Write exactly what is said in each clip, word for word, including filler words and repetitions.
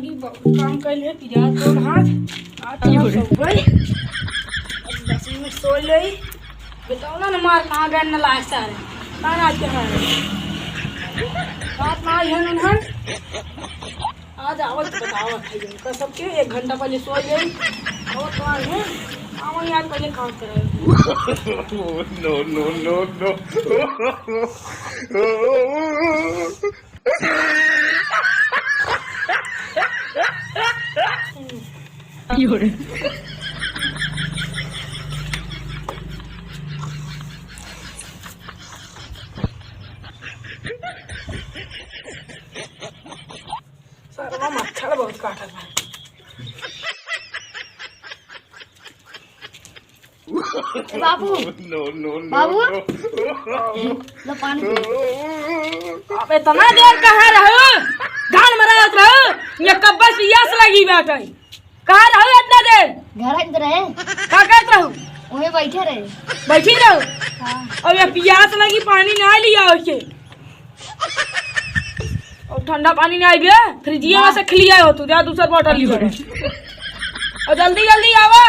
बहुत काम कइले, पिरात तो हाथ, आज चलो सो गई। अब दस मिनट सो ले। बेटौला न मार, कहाँ गए न लाए सारे। कहाँ आज के हमारे? बात ना आई है नन्हन। आज आवत बतावत है इनका सबके, एक घंटा पहले सो ले। और कहाँ है? आवा यार, पहले काम कराए। No, no, no, no। सरवा मच्छर बहुत काटत बा। ए बाबू। No, no, no, बाबू। No। लो पानी पी। अब इतना देर कहाँ रहू? गान मरावत रहू? ये कब से पियास लगी बाटे? कहाँ रहू इतना देर? घर में रहे। का करत रहू? वहीं बैठे रहे। बैठी रहू? हाँ। अब ये पियास लगी, पानी ना लिया उसे। और ठंडा पानी ना आइबे, फ्रिजिया में से खिलिया हो तू, जा दूसर बोतल लिया। और जल्दी जल्दी आवा।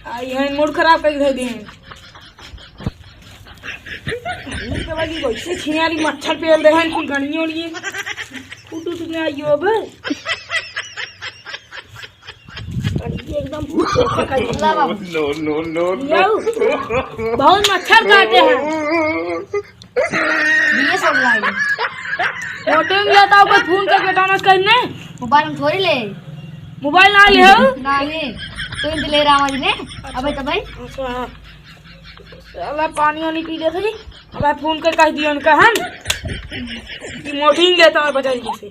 आई है, मूड खराब कर दे दिन। नींद वाली वैसे छियारी मच्छर पेल दे हैं, कुल गनियो लिए। उठ उठ में आइयो अब। अरे, ये एकदम धोखा कर दिया। No, no, no, no। लियाऊ। बहुत मच्छर काटे हैं। ये सब लाई। मोटे में जाता हूँ, कोई फोन करके डांस करने। मोबाइल में थोड़ी ले। मोबाइल ना ले हो? ना ले। तो इन ले रहा हूँ ने। अबे तो भाई। अच्छा, हाँ। साला पानी वानी पी लेते ही। अब फोन कर कह दिया उनका हम कि मोटी लेता है बजाई से।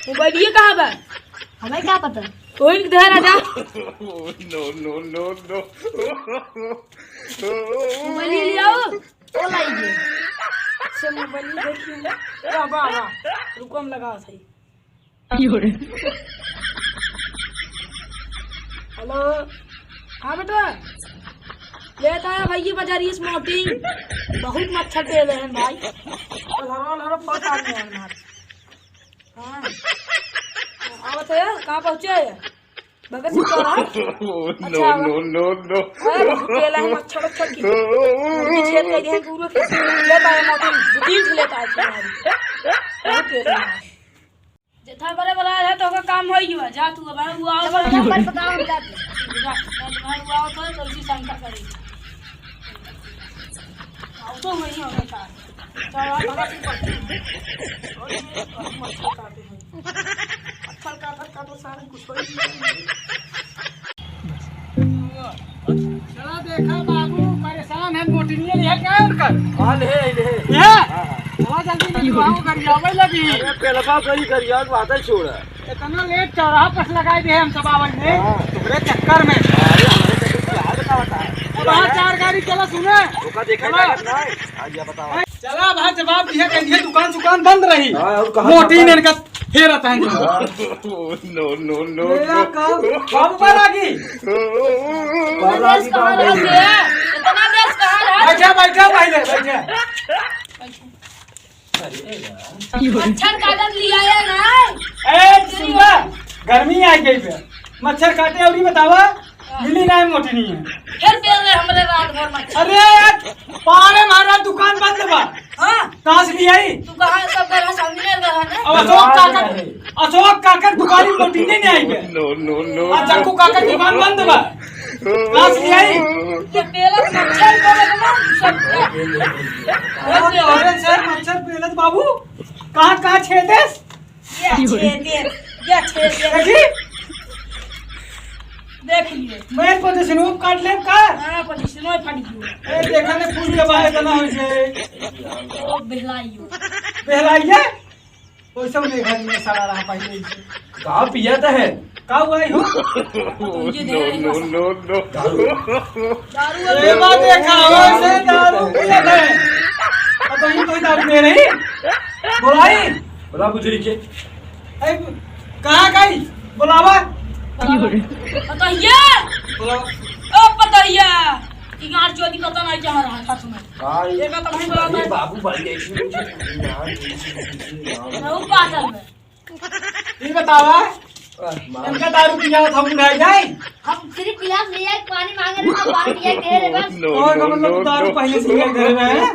मोबाइलिया कहाँ बा? हमें का पता? तोहिन के धर आजा। No, no, no, no। मोबाइलिया लियाओ। ओ लाई जे। से मोबाइलिया देखिए। वाह, वाह, वाह। रुको, हम लगा सही। हेलो। हाँ बेटा, लेता है भैया बाजारी से मोटिन। बहुत मच्छर दे रहे हैं भाई। हलरो हलरो बहुत आदमी है हमारे। हाँ। आवत है, कहाँ पहुँचे? भगत सिंह चौराहा? No, अच्छा, आवा। No, no, no। अरे, बहुत पेला है मच्छर उच्छर की। मुर्गी छेद कर दिया है पूरा के। लेता है मोटिन, दो तीन ठे लेता है तुम्हारी। बहुत पेला है। जेठा बड़े बड़ा है तो ओकर काम होई गवा। जा तू अब, वो आओ जब तो। नंबर बताओ, हम जाते हैं। जा, मैं तुम्हारे वो आओ तो, तो उसी शंका करेंगे। आओ तो वही होगा का। चल, आप भगत सिंह पढ़ते हैं। और ये बहुत मच्छर काटे हैं। मच्छर काटत का तो सारे कुछ होई नहीं। चला देखा बाबू, परेशान है, मोटिनिया लिया क्या है उनकर? हाँ, ले, ले। ये? हाँ, हाँ। चला जल्दी निकलवाओ, गरियावे लगी। अरे, पेलवा गई, गरिया के बात है, छोड़ा। इतना लेट चौराहा पर से लगाई दे हम सब आवत में, हाँ। तुम्हरे चक्कर में। अरे, हमारे चक्कर में क्या बतावता है? अब वहाँ चार गाड़ी चला सुने। ओका देखा चला। जाएगा कि नहीं? हाँ, ये बताओ। चला, अब जवाब दिया, कहिए दुकान सुकान बंद रही। हाँ, और कहाँ मोटी जाता ने है? इनका फेर आता है। हाँ। No, no, no, मेरा no। काम, काम पर आ गई। पर आ गई, काम पर आ गई। इतना देश कहाँ रहा? बैठा, बैठा, पहले बैठा। अरे यार। मच्छर काटत लिया है ना। ए, सुन बा, गर्मी आ गई बे। मच्छर काटे और ही बतावा। मिली ना मोटी नहीं है। फिर पेल रहे हमरे रात भर मच्छर। अरे यार, पारे मारा दुकान बंद बा। हाँ। कहाँ से ले आई? तू कहाँ सब घर है, समझ ले घर है ना? अब अशोक काका, अशोक काका दुकान में मोटी नहीं आई बे। No, no, no। आ चक्कू काका दुकान बंद बा। कहाँ से ले आई? ये पेला मच्छर को ना सब। अरे सर, मच्छर पेलत बाबू, कहाँ, कहाँ छेद है? ये छेद है, ये छेद है। देखी? देख लिए। मैं पोजीशन वो काट लेब का? हाँ, पोजीशन वो फट गई। ए, देखा ने फूल के बाहर बना हो जाए। ओ, बहलाई हो। बहलाई है? वैसे नहीं घर में सड़ा रहा पहले ही से। का पिया तो है? का हुआ ही हो? तो ये दे रहे हैं। No, no, no। दारू। दारू अरे वाह, देखा, वैसे दारू पिया तो है। अब तो ये कोई दारू दे रही? बोलाई? बता बुझरी के। ए, कहाँ गई? बुलावा। पतोहिया। बुलावा। ओ पतोहिया। कि गाड़ चोदी पता नहीं क्या रहा था तुम्हें। हाँ, ये एक बात नहीं बोला अरे था। बाबू, भाई, ऐसी कुछ नहीं, यार, ऐसी कुछ नहीं, यार। ना, वो पागल है। ये बतावा, अरे, मार। इनका दारू पिया था, बुढ़ा जाए। हम सिर्फ गिलास ले आए, पानी मांगे रहे, तो पानी पिया के दे रहे बस। No, और का no, मतलब, no, दारू no। पहले से लिया घर में है?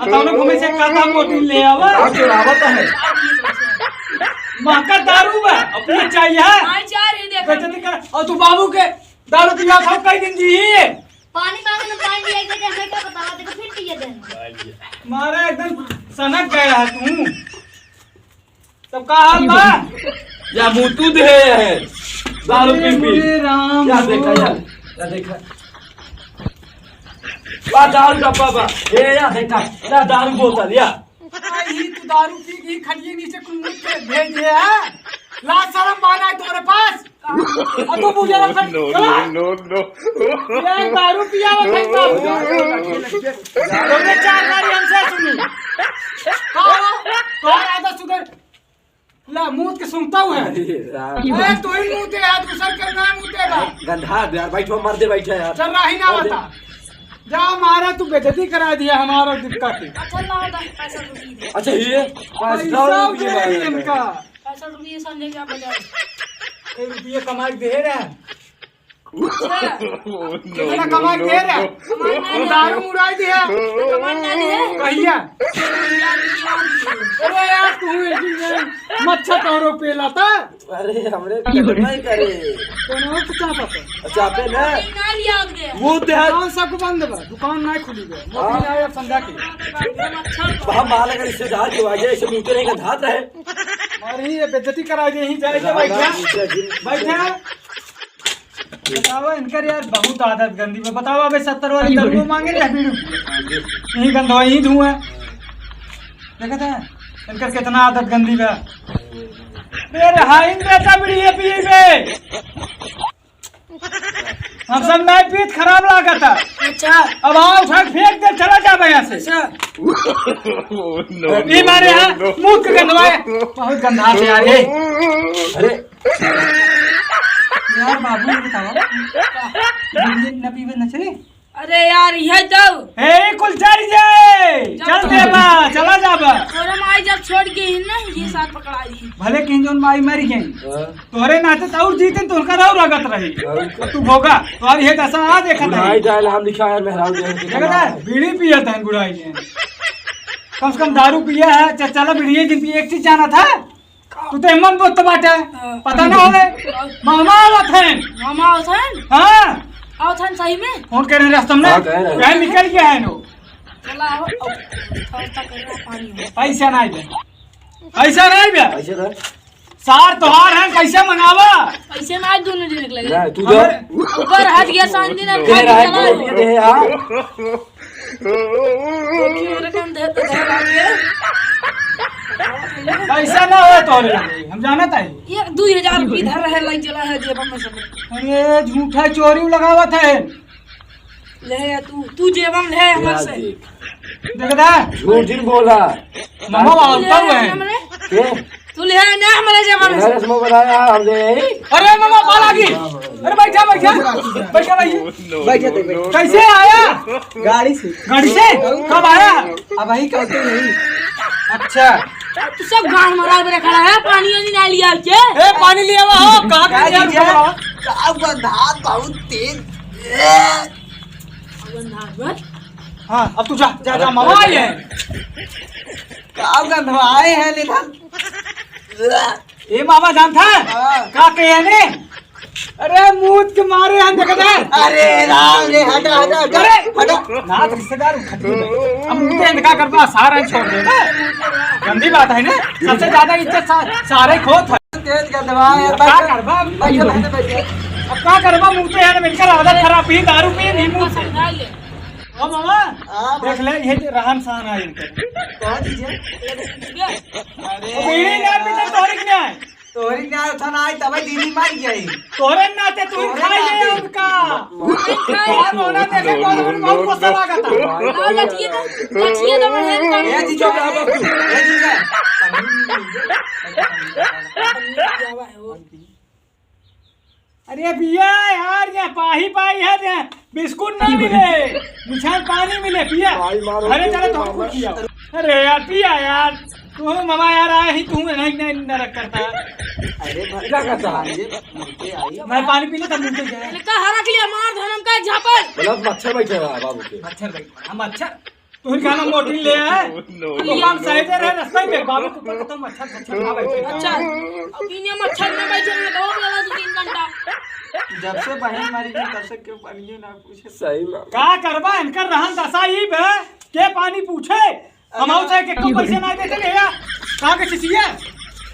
अब तो ना घूमे से कहता, मोटी ले आवा। दारू चोरावत है। महका दारू बा, अपने चाहिए। हाँ, चार ही देखा। बेइज्जती कर, और तू बाबू के दारू पिया था, कई दिन जी ही है। पानी मांगे में पानी दिया के हमें क्या बतावा, देखो फिर पिए दे। मारा एकदम सनक गया है तू। तब का हाल बा? या मुतू दे है। दारू पी पी। अरे राम या हो। देखा, या, या देखा। बा दारू डब्बा बा। ए, या देखा। या दारू बोतल, या। आई ही तू दारू पी के खटिए नीचे कुल मुझ के भेज दे है। लाज शरम बा ना तोरे पास। अब तू मुझे रख, no, चला। No, no, no। ये दारू पिया रखा है, बाप। तुमने चार बारी हमसे सुनी। का हो? तोहर आदत सुधर। ला, मूत के सुनता हूँ है। अरे राम। ए, तू ही मूते है, दूसर के ना मूते बा। गंधा यार, बैठो, मर दे, बैठे यार। चल, राही ना मर दे। बता। जा, मारा तू बेइज्जती करा दिया हमारा दिक्कत है। अच्छा, लाओ, दस पैसा रुपये दे। अच्छा, ये पैसा पैसा रुपये दे मांगे इनका। हैं। पैसा रुपये संजय क्या बजाए? कई रुपये कमाई दे रहे हैं। अच्छा। कितना कमाई दे रहे हैं? कमाई ना दे। दारू मुराई दिया। कमाई ना दे। कहिया? अरे यार, तू एक ही में मच्छर तोरो पेला था। अरे, हमरे कटवाई करे। कोनो तो चापा था। चापे ना। ना लिया दे। वो तो है। दुकान सब बंद बा, दुकान ना खुली बा। मोदी हाँ। ना आया समझा के। हम बाहर अगर रिश्तेदार के आगे ऐसे मुंह के रहेगा, धात रहे। अरे, ये बेइज्जती करा दे, यहीं जाए के बैठा। बैठा। बतावा, इनकर यार बहुत आदत गंदी बा। बतावा, अबे सत्तर वाली दारू मांगे ले, बीड़ी। यही गंधवा, यही धुआं। देखत है, इनकर कितना आदत गंदी बा। बे रहाइन बेटा, बीड़ी ये पिए बे। हम सब नहीं पीत, खराब लागत है। अच्छा। अब आओ, उठा के फेंक दे, चला जाबे यहाँ से। अच्छा। ई मारे यहाँ मुंह के गंधवाए। बहुत गंधा से यार ये। अरे। यार बाबू, ये बताओ, बीड़ी न पीबे न चले? अरे यार, ये तो। ए, कुल चढ़ जाए। जब चल तो देबा, चला जाबा। तोरे माई जब छोड़ के ही ना, ये साथ पकड़ा दी। भले कहीं जोन माई मर गई। हाँ। तोहरे नाते तो और जीते, तो उनका और रगत रही। और क्या? तू भोगा, तो अब ये दशा आ देखा था। बुढ़ाई जाए ला हम लिखा है, मेहरारू जाए देखा देखा था, बीड़ी पिया था बुढ़ाई ने। कम से कम दारू पिया है, च-, चला बीड़ी जिन पिए, एक चीज जाना था। तू तो मन बोलत बाटे, हाँ। पता ना होले। मामा आवत हैं। मामा आवत हैं? हाँ। आवत हैं सही में? फोन करे रास्ता में। हाँ, कह रहे हैं। कहे निकल गया है नो। चला आओ, अब व्यवस्था कर रहा पानी हो। पैसा नहीं बे। पैसा नहीं बे। पैसे दे। सार तोहार है, कैसे मंगावा? कैसे ना दोनों दिन निकले? ना, तू जा। हमर ऊपर हाथ गया, सांझ दिन हम दे रहा है, खाली चला दे, दे, हाँ। देखिए, मेरे काम दे, दे, दे, दे। पैसा ना हो तोरे लगे, हम जानत है। एक दुई हजार भी धर रहे, लाई चला है जेब में सब। अरे, झूठा चोरी लगावत है। ले तू, तू जेबम ले हमर से। देख। देखता? झूठ जिन बोला। मामा, तू ले आवता हुआ है। हमरे। के? तू ले ना हमरे जेबम से। नरेश मो बनाया, हम ले आई। अरे मामा, पाल आ गई। अरे बैठा, बैठा। बैठा भाई। बैठा, बैठा। कैसे आया? गाड़ी से। गाड़ी से? कब आया? अब वही कहते नहीं। अच्छा। तू सब गांड मरा के खड़ा है, पानी वानी ना लिया के। ए, पानी लिया हुआ हो, कहाँ का गाड़ी लिया है? हुआ? का गंधात बहुत तेज। ए! गंधात बा? हाँ, अब तू जा, जा, जा, मामा आए हैं। का गंधवाए हैं निधन? ए मामा, जानता है? हाँ। का कहे ने? अरे, मूत के मारे हैं, देखा था? अरे राम रे, हटा, हटा, हटा, अरे! हटा। ना तो रिश्तेदार उठा दिए। अब मूते हैं, का करबा, सारा छोड़ दे। गंदी बात है ना? सबसे ज्यादा इज्जत सा-, सारे खोत है। तेज गंधवा है, अब का करबा? बैठो, बैठो, बैठो। अब का करबा, मूते हैं, इनका आदत खराब, पी दारू पी, नहीं मूत। ओ मामा, हाँ, देख ले, ये रहन सहन है इनके। कह दीजिए। अरे। बीड़ी ना पीते, तोहरी के ना है। तोहरी ना उठा ना आई, तबे दीदी मर गई। तोहरे नाते तू तोहरे खाई नाते। ले उनका। मर गई। और होना देखे तो उनको बहुत गुस्सा लगा था। ना, लचिए तो, लचिए तो बढ़े, ए जीजा, ए जीजा। अरे पिया यार, ये पाही पाही है, ये बिस्कुट ना मिले, मिठाई पानी मिले, पिया। भाई मारो, अरे चलो, तो हमको पिया। अरे यार, पिया यार, तू मामा यार आए ही, तू नहीं, नहीं नरक करता। अरे भाई, क्या करता है? ये मुर्गे आई। मैं पानी पी लेता, मुर्गे क्या है? का हरक लिया, मार धरम का झापड़। मतलब मच्छर बैठे रहा बाबू के। मच्छर बैठे, हम मच्छर। तोहरी खाना मोटी ले आए। तो हम सही दे रहे रास्ते में, बाबू के ऊपर तो मच्छर, मच्छर ना बैठे। अच्छा, अब इन्हें मच्छर में बैठे में तो और लगा दो तीन घंटा। जब से बहन मरी गई, तब से क्यों पानी ना पूछे। सही में। का करबा, इनकर रहन दशा ई बे, के पानी पूछे? हम आउ चाहे के को पैसे ना देते रे यार। कहाँ के चिचिया?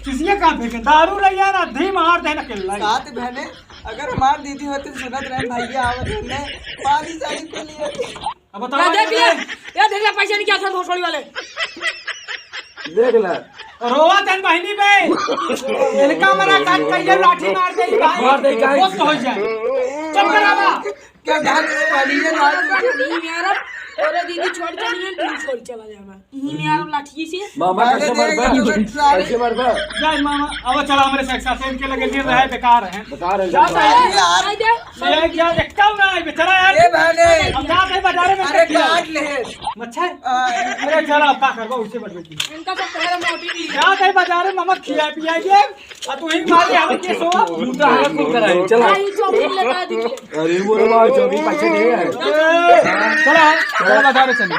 चिचिया कहाँ फेंके? दारू ले यार, आधी मार देना के लाई। साथ बहने, अगर हमार दीदी होती तो सुनत रहे, भैया आवत रहे, पानी सानी को लिए। अब बताओ, या देख ले, या देख ले, पैसे नहीं क्या था भोसड़ी वाले। देख ले। रोवा तन बहिनी बे। इनका मना कान कहिए लाठी मार दे भाई। मार दे, काहे? बस हो जाए। चुप करावा। क्या ढाल वाली है ना? नहीं यार, अरे दीदी छोड़ चली है, तू छोड़ चला जाना। नहीं यार, लाठी से। मामा अरे कैसे देख, मरबा? कैसे मरबा? जा मामा, अब चला हमरे साथ, साथ इनके लगे लिए रहे, बेकार है। बेकार है। जा, जा। यार। ले जा, देखता हूँ ना, बेचारा यार। ए भाने। हम जाते हैं बाजारे में, अरे देख लिया। काट ले। मच्छर? आ। अरे चला, अब का करबा, उसे बदल दी। इनका तो पहले मोटी नहीं। जाते हैं बाजारे में, मत खिया पिया के, आ तू ही मारे, हम के सो। तू तो हमें कुल कराई, चला। आई चौकी लगा दी। अरे वो रे बाबा, चौकी पाछे दे यार। चला, चला बाजारे चली।